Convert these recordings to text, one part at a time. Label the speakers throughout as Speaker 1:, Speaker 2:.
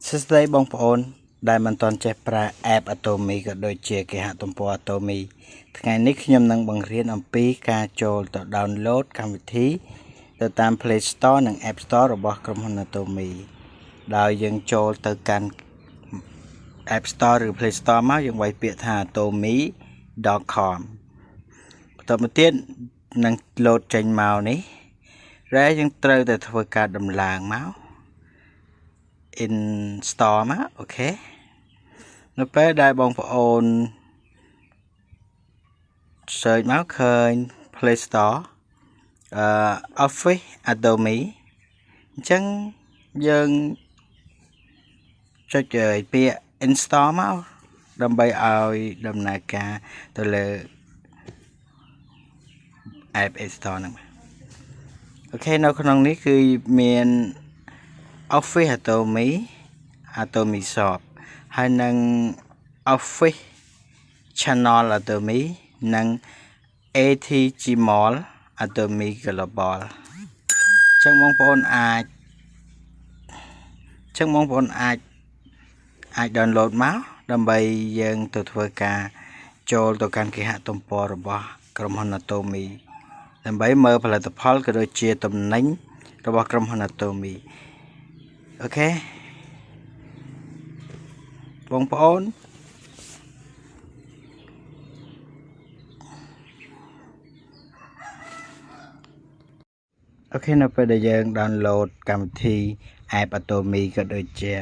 Speaker 1: សួស្តីបងប្អូនដែលមិនទាន់ចេះប្រើ app Atomy ក៏ដូចជាគេហទំព័រ Atomy ថ្ងៃនេះខ្ញុំនឹងបង្រៀនអំពីការចូលទៅ download កម្មវិធីទៅតាម Play Store និង App Store របស់ក្រុមហ៊ុន Atomy ដោយយើងចូលទៅកាន់ App Store ឬ Play Store មកយើងវាយពាក្យថា atomy.com បន្តមកទៀតនឹងលោតចេញមកនេះរែយើងត្រូវតែធ្វើការដំឡើងមក install មក OK នៅពេលដែលបងប្អូន search មកឃើញ Play Store Office Atomy អញ្ចឹងយើងចុចពាក្យ install មកដើម្បីឲ្យដំណើរការទៅលើ app install ហ្នឹង OK នៅក្នុងនេះគឺមាន Office Atomy Atomy Shop ហើយនិង Office Channel Atomy និង ATG Mall Atomy Global ចឹងបងប្អូនអាចចឹងបងប្អូនអាចអាច download មកដើម្បីយើងទៅធ្វើការចូលទៅកាន់គេហទំព័ររបស់ក្រុមហ៊ុន Atomy ដើម្បីមើលផលិតផលក៏ដូចជាទំនិញរបស់ក្រុមហ៊ុន Atomy OK បងប្អូន OK នៅពេលដែលយើង download កម្មវិធី app Atomy ក៏ដូចជា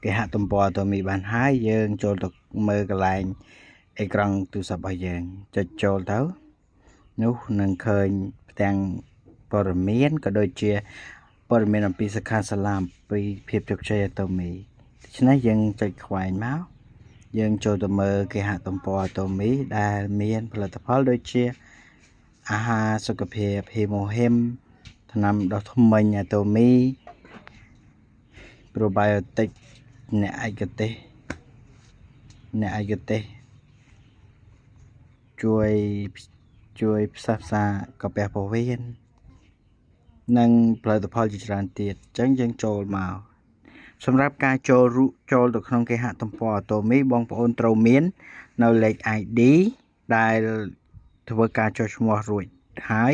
Speaker 1: គេហទំព័រ Atomy បានហើយយើងចូលទៅមើលកន្លែងអេក្រង់ទូរស័ព្ទរបស់យើងចុចចូលទៅនោះនឹងឃើញផ្ទាំងព័ត៌មានក៏ដូចជាព័ត៌មានអំពីសិក្ខាសាលាអំពីភាពជោគជ័យ Atomy ដូច្នេះយើងចុចខ្វែងមកយើងចូលទៅមើលគេហទំព័រ Atomy ដែលមានផលិតផលដូចជាអាហារសុខភាព Hemohim ថ្នាំដុសធ្មេញ Atomy Probiotic អ្នកឯកទេសអ្នកឯកទេសជួយជួយផ្សះផ្សាកាពះពោះវៀននិងផលិតផលជាច្រើនទៀតអញ្ចឹងយើងចូលមកសម្រាប់ការចូលចូលទៅក្នុងគេហទំព័រ Atomy បងប្អូនត្រូវមាននៅលេខ ID ដែលធ្វើការចុះឈ្មោះរួចហើយ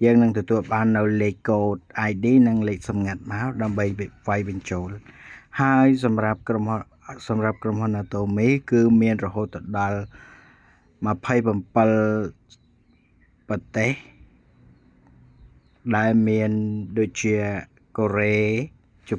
Speaker 1: យើងនឹងទទួលបាននៅលេខកូដ ID និងលេខសម្ងាត់មកដើម្បីវាយបញ្ចូលហើយសម្រាប់ក្រុមហ៊ុនសម្រាប់ក្រុមហ៊ុន Atomy គឺមានរហូតដល់27ប្រទេសដែលមានដូចជាកូរ៉េជ